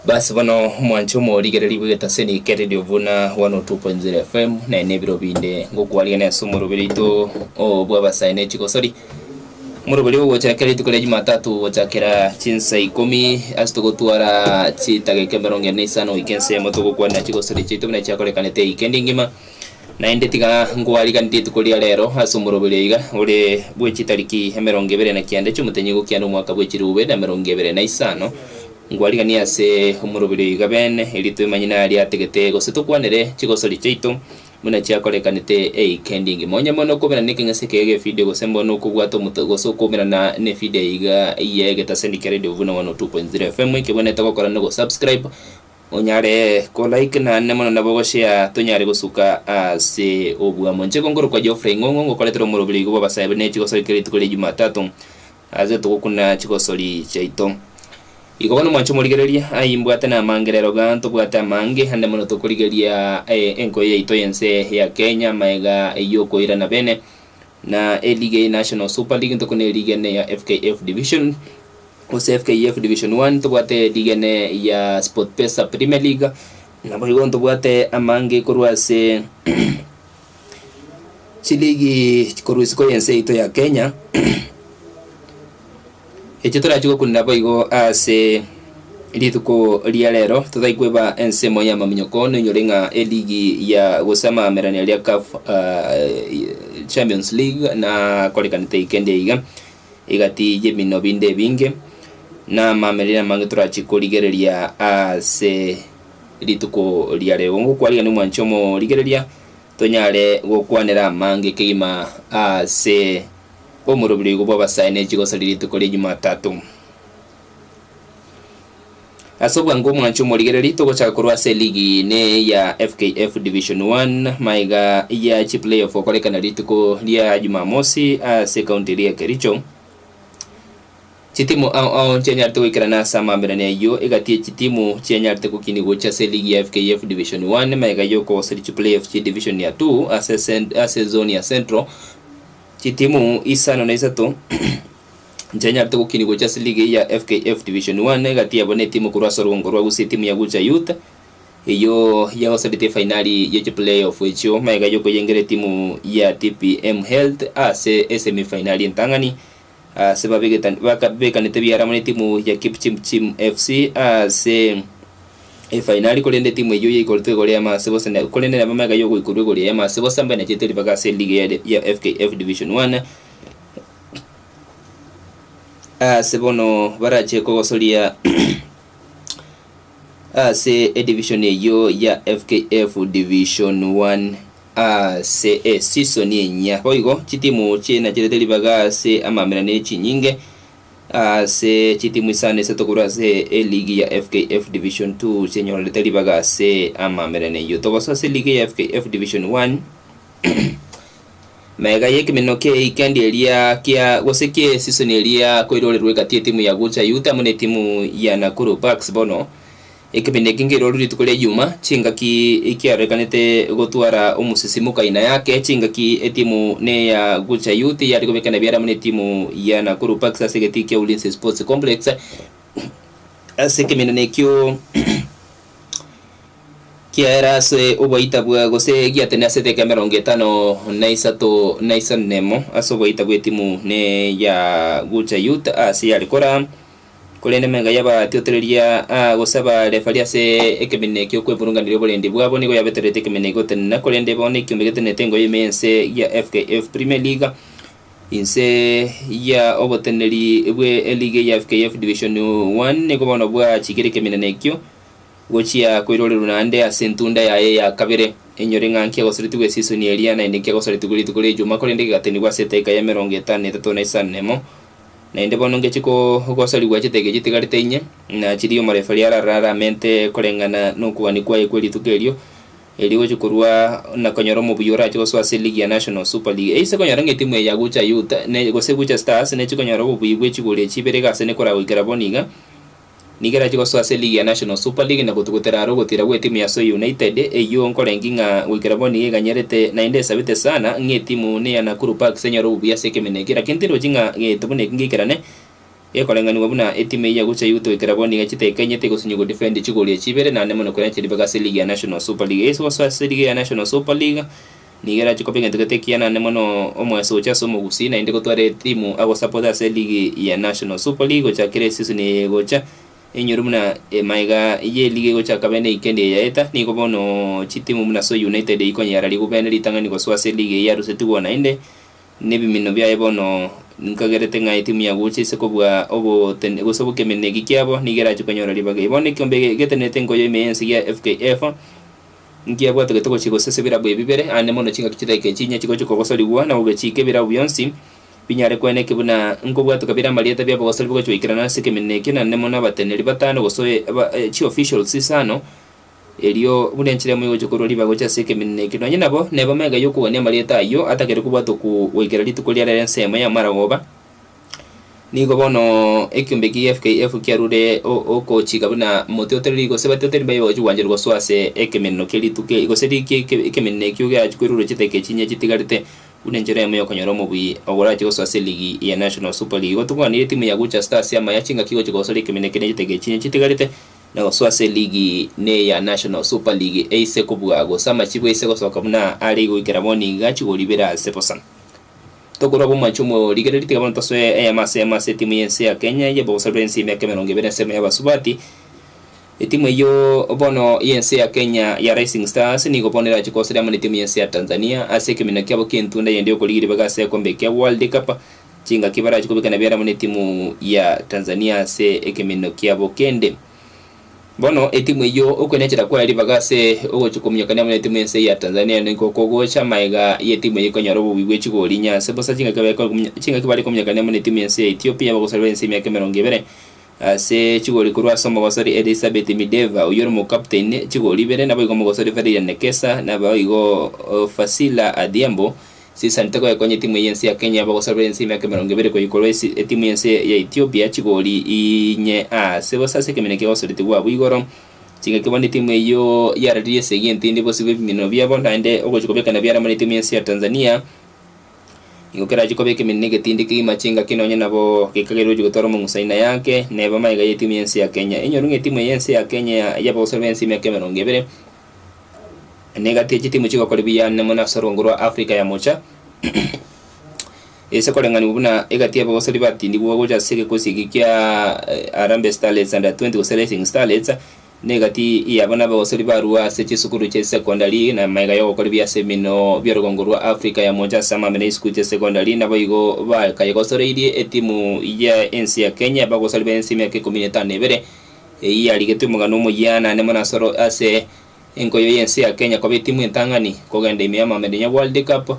Basi bono mwanche omorigereria bw'egetaseni kia Radio Vuna 102.0 FM, naye nebiro binde ngokwarigania ase omoroberi oito oo bw'abasae ne chigosori. Omoroberi ogochera kera rituko ria Jumatatu gochakera chinsa ikomi ase togotwara chidageka emerongo ene na isano goika ensemo togokwanera chigosori chiaito buna chiakorekanete ewikendi engima. Naende tiga nkwariganie rituko ria rero ase omoroberi oiga ore bwe chitariki emerongo ebere na kianda chi'omotenyi gokianda omwaka bwe chilifu ibere na emerongo ebere na isano. Nkwariganie ase omoroberi oiga bene, erio twemanye naria ategete gose tokwanere chigosori chiaito buna chiakorekanete eikendi engima. Onye mono okoberana nekeng'ese ekeye gefidio gose mbono okobwata omote gose okoberana nefidio iga yegetaseni kia Radio Vuna 102.0 FM ekebwenerete gokora nogosubscribe Onyare ko like naende mono nabo goshare tonyare gosuka ase obwamo. Inche nkorokwa Geoffrey Ng'ong'o ngokoretera omoroberi igo bw'abasae bune chigosori kera rituko ria Jumatatu ase togokuna chigosori chiaito. Igo bono mwanche omorigereria aye imbwate namange rero iga ntobwate amange ande mono tokorigeria enkoyo yaito y'ense ya Kenya amaega y'okoirana bene na eligi eye National Super League ntokune eligi ene ya FKF Division. Gose FKF Division One, ntobwate eligi ene ya SportPesa Premier League, naboigo ntobwate amange korwa ase chiligi korwa isiko y'ense yaito ya Kenya, echio torachi gokunera boigo ase rituko ria rero, totari kweba ensemo y'amaminyoko noinyore ng'a eligi ya gose amaamerani aria CAF Champions League nakorekanete wikendi eye iga. Egati y'ebinto binde ebinge, na amamereri amange torache korigereria ase rituko ria rero. Ngokwarigania omwanchi omorigereria, tonyare gokwanera amange kegima ase omorobiri oigo bw'abasae ne chigosori rituko ria Jumatatu. Ase obwango omwanchi omorigereria, togochaka korwa ase eligi ne ya FKF Division One maiga ya chiplayoff gokorekana rituko ria Jumamosi ase ekaunti eria ya Kericho. Chitimu ao ao nchianyarete goikerana ase amaamberani ayio egati ye chitimu chianyarete gokinia gochia ase eligi ya FKF Division One maiga yokogoseria chiplayoff chie division ya two ase ase ezoni ya Central. Chitimu isano na isato nchianyarete gokinia gochia ase ligi eye ya FKF Division One, egati yabo netimu korwa ase orogongo rwa Gusii etimu ya Gucha Youth, eyio yagoserete efainali ye chiplay-off echio magega yokoyengera etimu ya TPM Health ase esemi-fainali entang'ani ase babegeta bakabekanete biara amo netimu ya Kipchimchim FC ase efainali korende etimu eyio yaikorete igoro y'amase bosa na korende nabo magega yogoikorwa igoro y'amase bosa mbainachete ribaga ase eligi ya FKF Division One. Ase bono barache kogosoria ase edivision eyio ya FKF Division One ase esisoni enyia. Boigo chitimu chienacherete ribaga ase amamerano chinyinge ase chitimu isano isato korwa ase eligi ya FKF Division Two chienyorerete ribaga ase amamerano eyio. Togosoa ase eligi ya FKF Division One. Magega y'ekemeneno ki'eikendi eria kia gose ki'esisoni eria koirorerwa egati y'etimu ya Gucha Youth amo n'etimu ya Nakuru Bucks bono ekemeneno eke nkeirorwe rituko ria Ijuma chingaki kiarorekanete gotwara omosisimuko aina yake chingaki etimu neya Gucha Youth yare kobekana biara amo n'etimu ya Nakuru Bucks ase egetii kia Ulinzi Sports Complex ase ekemeneno ekio Kiaera ase oboita bwa gose giatenena ase edageka emerongo etano na isato na isano nemo ase oboita bw'etimu ne ya Gucha Youth ase yare koraa, korende magega y'abatiotereria gose abarefari ase ekeminwa ekio kwemurunganeria oborendi bwabo nigo yabetererete ekeminwa gotenena korende bono ekiombe getenenete engoyo ime y'ense ya FKF Premier League inse ya oboteneneri bwe eligi ya FKF Division One nigo bono bwachikire ekeminwa ekio Gochia koirorerwa naende ase entunda yaye ya kabere, enyore ng'a nkiagoseretigwe esisoni eria, naende nkiagoseretigwe rituko ri'Ejuma, korende gegatenigwa ase edaika y'emerongo etano na etato na isano nemo. Naende bono ngechie kogosorigwa chidakika chitigarete inye, na chiria omorefari ararare amente koreng'ana nokogania kwaye kwe rituko erio, erio gochia korua na konyora omobuya orache gosoa ase eligi ya National Super League. Eise konyora ng'a etimu eye ya Gucha Youth ne gose Gucha Stars nechie konyora obobuya bwe chigori echi ibere iga ase nekoragoikera bono iga, Nigo erache gosoa ase eligi ya National Super League na gotugutera are ogotira gw'etimu ya Soy United, eyio nkorengi ng'a goikera bono nigo eganyerete naende esabete sana ng'a etimu neya Nakuru Parks enyore obuya ase ekemenwa eke. Lakini tindochi ng'a gento buna eki ngeikerane. Gekoreng'anigwa buna etimu eyio yagocha Youth goikera bono nigo chitekenyete gosinywa godefend chigori echi ibere naende mono koranche ribaga ase eligi ya National Super League. Ase gosoa ase eligi ya National Super League nigo erache koba egento gete ekiya naende mono omoeso gochia ase omogusii naende gotwara etimu agosapota ase eligi ya National Super League gochakera esisoni eye egocha. Enyoro buna magega y'eligi egochaka bene eikendi eye yaeta, nigo bono chitimu buna Soy United eikonyara rigubene ritang'ani gosoa ase eligi eye yarusetigwe naende Nebimino biaye bono nkagerete ng'a etimu ya gocha ase kobua oboten gose obokemenegi kiabo nigo erache konyora ribaga. Bono ekiombe ege getenenete enkoyo ime y'ense gia FKF nkiabwatogete gochia gose ase ebirabu ebi bibere aande mono chingaki chidaika echi inye chigochia kogosorigwa na gogechiika ebirabu bionsi binyare koeneki buna nkobwatoka bire amarieta bi'abagosori bigochia goikerana ase ekemeneno ekio naende mono abateneneri batano gose aba chiofficials isano Erio buna enchera emo egocha korwa ribaga gocha ase ekemeneno ekio, nonye nabo neba magega y'okogania amarieta ayio atagere kobwatwa goikera rituko ria rero ensemo y'amaragoba. Nigo bono ekiombe kia FKF kiarure okochika buna motwe otereri gose batwe mbaye bagochia gwancherwa gosoa ase ekemeneno kia rituko gose ekemeneno ekio giachia kwerurwa chidakika chinyia chitigarete buna enchera eyemo yokonyora omobui ogorache gosoa ase eligi ya National Super League. Igo tokwanire etimu ya Gucha Stars amaya chingaki gochia gosoria ekemeneno ekio ne chidakika chinyia chitigarete. Na gosoa ase eligi neya National Super League eise kobua gose amachibu aise gosoka buna are goikera bono iga chigori ibere ase bosa. Tokorwa ab'omwancho omorigereria tiga bono tosoe eyemo ase eyemo ase etimu y'ense ya Kenya y'obogosori bw'ense y'emiaka 20 ensemo y'abasubati. Etimu eyio bono y'ense ya Kenya ya Rising Stars nigo bono erache kogosoria amo netimu y'ense ya Tanzania ase ekeminwa kiabo ki'entunda yende y'okorigia ribaga ase egekombe kia World Cup Chingaki barache kobekana biara amo netimu ya Tanzania ase ekeminino kiabo kende. Bono etimu eyio okwenechera kwaye ribaga ase ogochia kominyokania amo netimu y'ense ya Tanzania nigo kogocha magega y'etimu eyio ekonyora obobuya bwe chigori inye ase bosa chingaki bare kominyokania amo netimu y'ense ya Ethiopia bagosarwa ense emiaka 20 Ase chigori korwa ase omogosori Elizabeth Mideva, oyio ore omokapteni, chigori ibere, naboigo omogosori Ferdinand Nekesa, naboigo Fasila Adhiambo. Susan tegoekonya etimu y'ense ya Kenya abagosori bare ense y'emiaka 20 koikorwa etimu y'ense ya Ethiopia chigori inye ase bosa ase ekeminwa kiagosoretigwe abwo igoro. Chingaki bono etimu eyio yararirie esegi entindi bosio bw'ebiminwa biabo naende ogochia kobekana biare amo netimu y'ense ya Tanzania. Nigo kerache koba ekeminwa egetindi kegima chingaki nonye nabo gekagerirwe gochia gotwara omong'uso aina yake, neba magega y'etimu y'ense ya Kenya. Enyoru ng'a etimu y'ense ya Kenya y'abagosori b'ense emiaka 20 negati ye chitimu chigokora buya ane mono ase orongo rwa Africa ya mocha, ase koreng'anigwa buna egati y'abagosori batindigwa gocha ase egekosi eke kia Harambee Starlets Under 20 gose Rising Starlets. Negati yabo nabagosori barua ase chisukuru chie secondary, na magega y'ogokora ebiya ase eminoo bi'orogongo rwa Africa ya Mocha ase amamera y'esukuru chie secondary, naboigo bakayegosoreirie etimu ya ense ya Kenya abagosori b'ense emiaka 12 eyio yarigetwe omogano omoyia naende mono ase ase enkoyo y'ense ya Kenya koba etimu entang'ani kogenda ime y'amamera ya World Cup.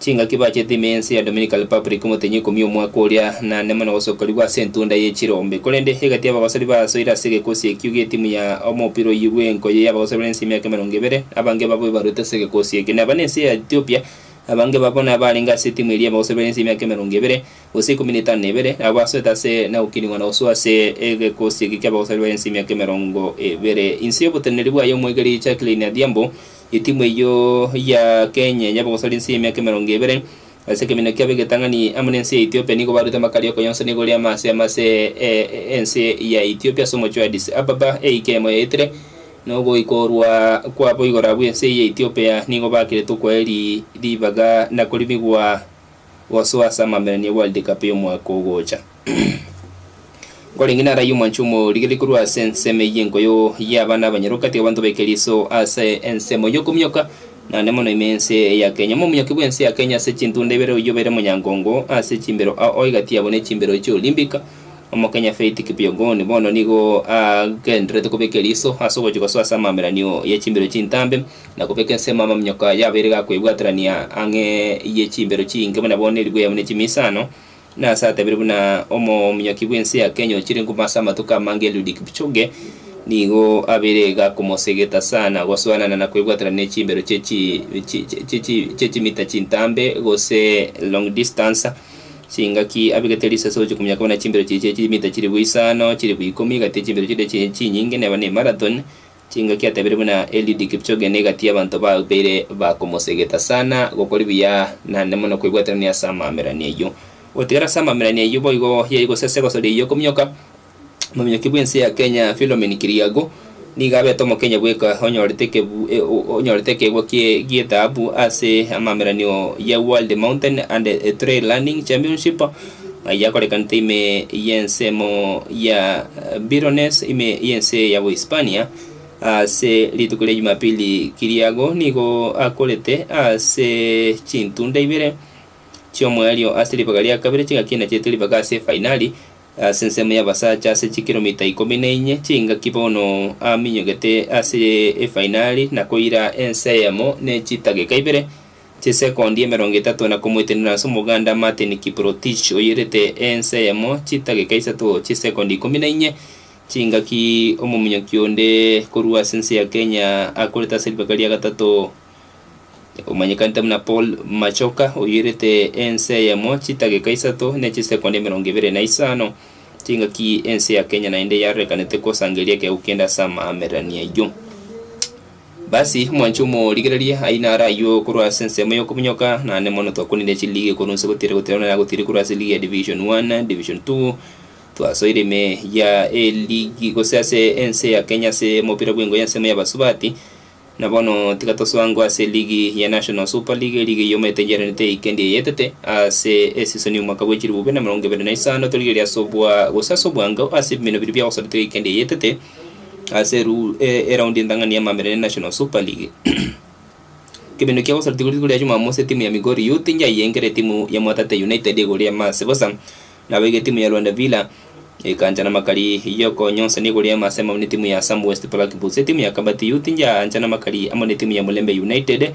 Chingaki bachete ime y'ense ya Dominican Republic omotenyi ikomi omwaka oria, naende mono gosokerigwa ase entunda ye chirombe. Korende egati y'abagosori basoire ase egekosi ekio gi'etimu ya omopira oyio bw'enkoyo y'abagosori bare ense y'emiaka 20, abange babo ebarwete ase egekosi ekio. Neba nense ya Ethiopia, abange babo nabarenge ase etimu eria y'abagosori bare ense y'emiaka 20, gose 52, nabo basoete ase na gokinigwa na gosoa ase egekosi ekio ki'abagosori bare ense y'emiaka 20. Inse y'oboteneneri bwaye omwegeri Jacqueline Adhiambo, Etimu eyio ya Kenya y'abagosori ense y'emiaka 20, ase ekeminwa kiabo egetang'ani amo nense ya Ethiopia nigo barwete amakari y'okoyonsa nigo ria amase amase ense ya Ethiopia ase omochie wa Addis Ababa eika eyemo yaetire na ogoikorwa kwabo igoro abwo ense ya Ethiopia nigo bakerete okoeri ribaga na korimigwa gosoa ase amamerani ya World Cup y'omwaka ogocha. Nkorenge naraye omwancho omorigereria korwa ase ensemo eyio enkoyo y'abana abanyaroka, tiga abanto baike riso ase ensemo y'okominyoka, naende mono ime y'ense ya Kenya. Omominyoki bw'ense ya Kenya ase chintunda ibere oyio obeire omonyangongo ase chimbero ao egati yabo ne chimbero chi'Olympic, Omokenya Faith Kipyegon bono nigo agendererete kobeka eriso ase ogochia gosoa ase amameranio ye chimbero chintambe na kobeka ensemo amaminyoka yabeire gakwebwaterania ang'e ye chimbero chinke buna bono eribu eyemo ne chimisano. Nase atebire buna omominyoki bw'ense ya Kenya ochire nguma ase amatuko amange Eliud Kipchoge nigo abeire gakomosegeta sana gosoanana na kwebwaterana ne chimbero chie chimita chintambe gose long distance chingaki abegete risasi gochia kominyoka buna chimbero chiria chie chimita chilifu isano, chilifu ikomi gati chimbero chiria chinyinge neba ne marathon Chingaki atebire buna Eliud Kipchoge negati y'abanto babeire bakomosegeta sana gokori buya naende mono kwebwaterania ase amaamerani ayio. Gotigara ase amamerani ayio boigo yari gose ase egosoria eyio okominyoka, omominyoki bw'ense ya Kenya Philomen Kiriago nigo abete omokenya bweka onyorete ekebu onyorete ekeegwa kie gi'ethahabu ase amameranio ya World Mountain and Trail Running Championship ayio akorekanete ime y'ensemo ya Birones ime y'ense ya Bohispania ase rituko ria Jumapili. Kiriago nigo akorete ase chintunda ibere chi'omoerio ase ribaga ria kabere chingaki nachete ribaga ase efainali Ase ensemo y'abasacha ase chikilomita ikomi na inye chingaki bono aminyogete ase efainali na koira ense eyemo ne chitageka ibere, chisekondi emerongo etato na komoetenena ase omoganda Martin Kiprotich oirete ense eyemo chitageka isato chisekondi ikomi na inye. Chingaki omominyoki onde korwa ase ense ya Kenya akorete ase ribaga ria gatato. Omanyekanete buna Paul Machoka, oirete ense eyemo chitageka isato ne chisekondi 25, chingaki ense ya Kenya naende yarorekanete kosangereria ekeegwa kende ase amaamererania ayio. Basi omwanchi omorigereria ayio naro ayio korwa ase ensemo y'okominyoka, naende mono twakunire chiligi korwa inse gotira gotira buna nagotiri korwa ase eligi ya Division 1, Division 2, twasoire ime ya eligi gose ase ense ya Kenya ase omopira bw'engo y'ensemo y'abasubati. Na bono tiga tosoangwe ase eligi ya National Super League, eligi eyio omanyete nyerenete eikendi eyetete ase esisoni y'omwaka bwe chilifu bibere na emerongo ebere na isano, torigereria ase obwa gose ase obwango ase ebimeno biria biagosoretwe eikendi eyetete ase eru eraundi entang'ani y'amambera ya National Super League. Kemino kiagosoretigwe rituko ria Jumamosi etimu ya Migori Youth nyaiyengere etimu ya Mwatate United igoro y'amase bosa. Naboigo etimu ya Rwanda Villa ekancha namakari y'okonyonsa nigo ri'amase amo netimu ya Sam West Black Bulls. Etimu ya Kabati Youth nyaancha namakari amo netimu ya Mulembe United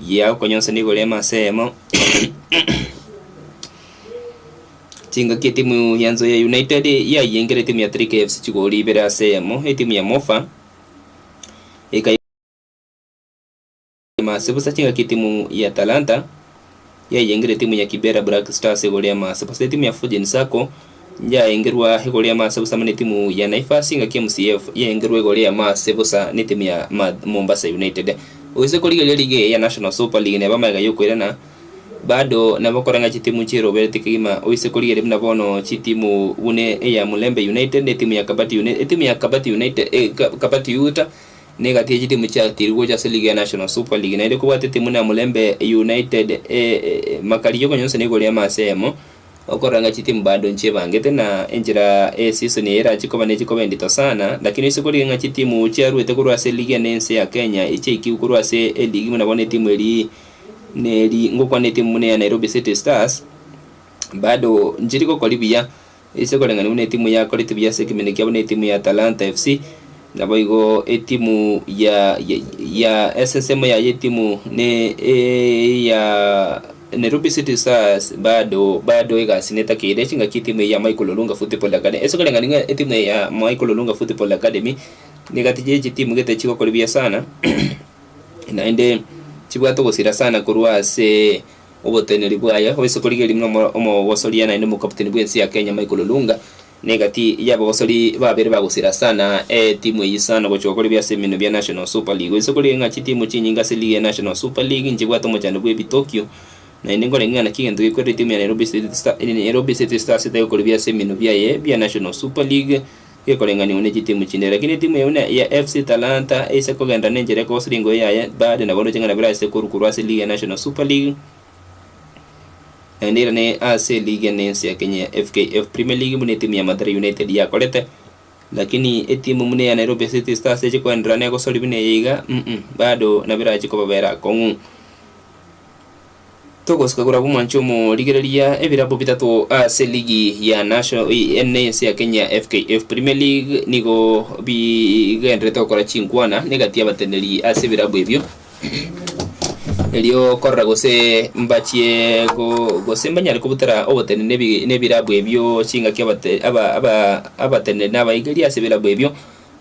ya okonyonsa nigo ri'amase eyemo. Chingaki etimu ya Nzoia United yayengera etimu ya 3K FC chigori ibere ase eyemo. Etimu ya Mofa eka Mase bosa chingaki etimu ya Talanta yayengerwa etimu ya Kibera Black Stars igoro ya Mase bosa etimu ya Fujen Sacco yaengerwa igoro ya Mase bosa amo netimu ya Naivas engaki MCF yaengerwa igoro ya Mase bosa netimu ya Mombasa United. Oise korigereria ligi eye ya National Super League neba amaiga yokoirana bado nabo koreng'a chitimu chirobereti kegima oise korigereria buna bono chitimu buna eya Mulembe United na etimu ya Kabati United etimu ya Kabati United Kabati Youth Negati ye chitimu chiatirwe gocha ase ligi ya National Super League naende kobwate etimu na Mulembe United makari yokonyonsa nigo ria amase eyemo okorora ng'a chitimu bado nchiebangete na enchera eseason eye erache koba nechi koba endito sana lakini ase korigia ng'a chitimu chiaruete korwa ase eligi ene ense ya Kenya echiaikigwe korwa ase eligi buna bono etimu eri neri ngokwana etimu buna eya Nairobi City Stars bado nchiri gokori buya. Ase koreng'ana buna etimu yakorete buya ase ekemenyo kiabo na etimu ya Talanta FC, naboigo etimu ya ya ase ensemo yaye etimu ne eya Nairobi City Stars bado bado egasi netakeire chingaki etimu eye ya Michael Olunga Football Academy. Ase koreng'ana ng'a etimu eye ya Michael Olunga Football Academy negati ye chitimu gete chigokora buya sana naende chibwate ogosira sana korwa ase Oboteneneri bwaye oise korigereria buna omogosoria naende omokaputeni bw'ense ya Kenya Michael Olunga na egati y'abagosori babere bagosira sana etimu eyio sana gochia gokora ebiya ase emenwa bia National Super League. Oise korigereria ng'a chitimu chinyinge ase eligi ya National Super League nchibwate omochando bw'ebitokio naende nkorenge ng'a naki egento gekorera etimu ya Nairobi City Star Nairobi City Stars etari gokora ebiya ase emenwa biaye bia National Super League gekoreng'aniwa ne chitimu chinde. Lakini etimu eyio buna ya FC Talanta eise kogenda nenchera ekogosoria engoyo yaye bado nabo roche ng'a nabo erase korwa korwa ase eligi ya National Super League naende erane ase eligi ene ense ya Kenya ya FKF Premier League buna etimu ya Mathare United yakorete. Lakini etimu buna eya Nairobi City Stars eche koenderera negosoria buna eye iga mm bado nabo erache kobabera akong'u. Togosika korwa bw'omwanchi omorigereria ebirabu bitato ase ligi ya National ene y'ense ya Kenya FKF Premier League nigo bigendererete gokora chinkwana negati y'abateneneri ase ebirabu ebio erio korora gose mbachie go gose mbanyare kobutera oboteneneri nebi nebirabu ebio chingaki abate aba aba abateneneri na abaigeri ase ebirabu ebio.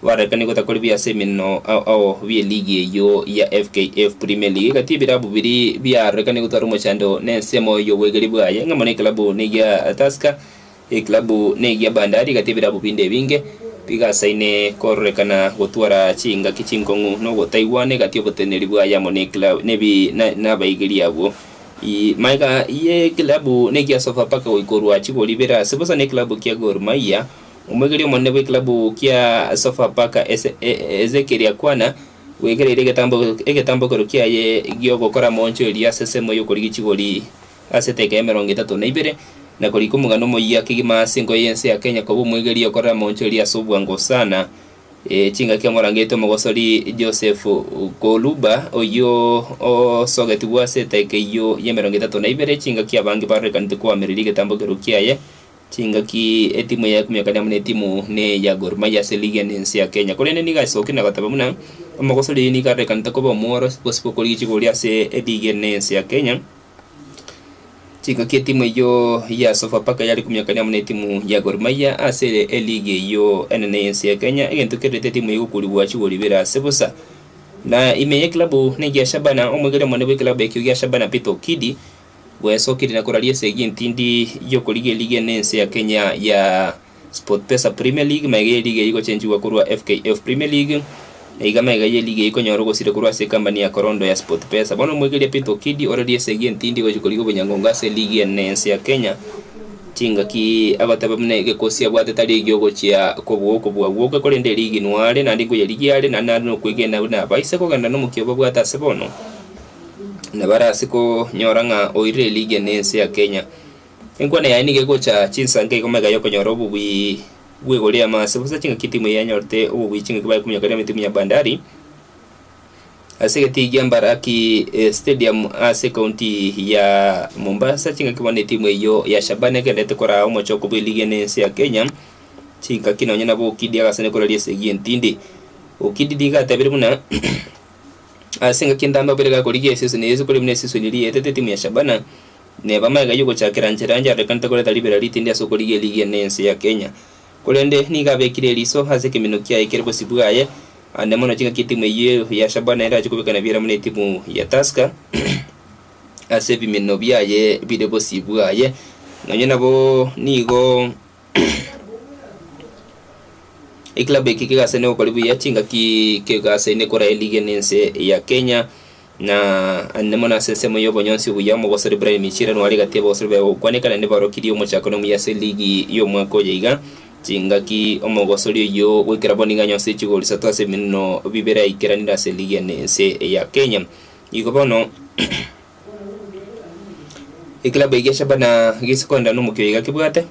Barekani gotakora ebiya ase emeneno ao ao bi'eligi eyio ya FKF Premier League. Egati y'ebirabu biria biarorekane gotwara omochando nensemo y'obwegeri bwaye ng'amo neklabu negia Tusker, eklabu negia Bandari egati y'ebirabu binde ebinge bigasaine kororekana gotwara chingaki chinkong'u nogotaigwana egati y'oboteneneri bwaye amo neklabu nebi nabaigeri abwo. Magega y'ekilabu negia Sofapaka goikorwa chigori ibere ase bosa nekilabu kia Gor Mahia. Omoegeri omonene bw'ekilabu kia Sofapaka Ezekiel Akwana bwegereire egetambokero kiaye gi'ogokora amaoncho erio ase ensemo y'okorigia chigori ase eteka y'emerongo etato na ibere, na korika omogano omoyia kegima ase enkoyo y'ense ya Kenya koba omoegeri okorera amaoncho erio ase obwango sana. Chingaki amorangete omogosori Joseph Koluba, oyio osogetigwe ase etaika eyio y'emerongo etato na ibere, chingaki abange barorekanete koamereria egetambokero kiaye, chingaki etimu yaye komiakania amo netimu neya Gor Mahia ase ligi enense ya Kenya. Korende nigo asokire na goteba buna omogosori oyio nigo arorekanete koba omworo gose bokorigia chigori ase eligi enense ya Kenya. Chingaki etimu eyio ya Sofapaka yare komiakania amo netimu ya Gor Mahia ase eligi eyio enene y'ense ya Kenya, egento kererete etimu eyio gokurigwa chigori bire ase bosa. Na ime y'eklabu negia Shabana, omwegeri omonene bw'eklabu ekio gia Shabana Peter Okidi, bwesokire na koraria esegi entindi y'okorigia eligi enene y'ense ya Kenya ya SportPesa Premier League, magega y'eligi eyio gochenchigwa korwa FKF Premier League, na iga magega y'eligi eyio konyora ogosira korwa ase ekambani ya Korondo ya SportPesa. Bono omwegeria Peter Okidi orerie esegi entindi gochia korigia obonyangongo ase eligi enene y'ense ya Kenya, chingaki agoteba buna egekosi abwate tari egiogochia kobua okobua gwoka korende eligi nware naende nkoyerigia are naende nare nokwegena buna abaise kogenda nomokia obabwate ase bono nabare ase konyora ng'a oirire eligi enene y'ense ya Kenya. Enkwana yaye nigo egocha chinsa nke igo magega y'okonyora obobui bw'igoro y'amase, bosa chingaki etimu eye yanyorete obobui chingaki baye kominyoka ere etimu ya Bandari ase egetii gia Mbaraki Stadium ase ekaunti ya Mombasa chingaki bono etimu eyio ya Shabana egendererete koraa omochoko bw'eligi ene ense ya Kenya chingaki nonye nabo Okidi agasani koraria esegi entindi. Okidi nigo atebire buna ase engaki entambe abere gakorigia eseseni eye ase kore buna eseseni eria yaetete etimu ya Shabana. Neba magega y'ogochakera nchera ncharorekanete koreta ribera ritindi ase okorigia eligi ene y'ense ya Kenya. Korende nigo abekire eriso ase ekemino kiaye kere bosio bwaye, ande mono chingaki etimu eyio ya Shabana erache kobekana biara buna etimu ya Tusker ase ebimino biaye bire bosio bwaye. Nonye nabo nigo eklabu eke kegasaine gokora buya chingaki kegasaine kora eligi ene y'ense ya Kenya. Na ande mono ase ensemo y'obonyonsi obuya, omogosori Brian Michira nware gati y'abagosori baye gokwaneka naende baorokirie omochakano omuya ase eligi y'omwaka oyo iga. Chingaki omogosori oyio goikera bono nigo anyonse chigori isato ase ebinuno bibere aikeranire ase eligi ene ense ya Kenya. Igo bono eklabu eye ya Shabana gese koenda nomokia oyo iga kebwate.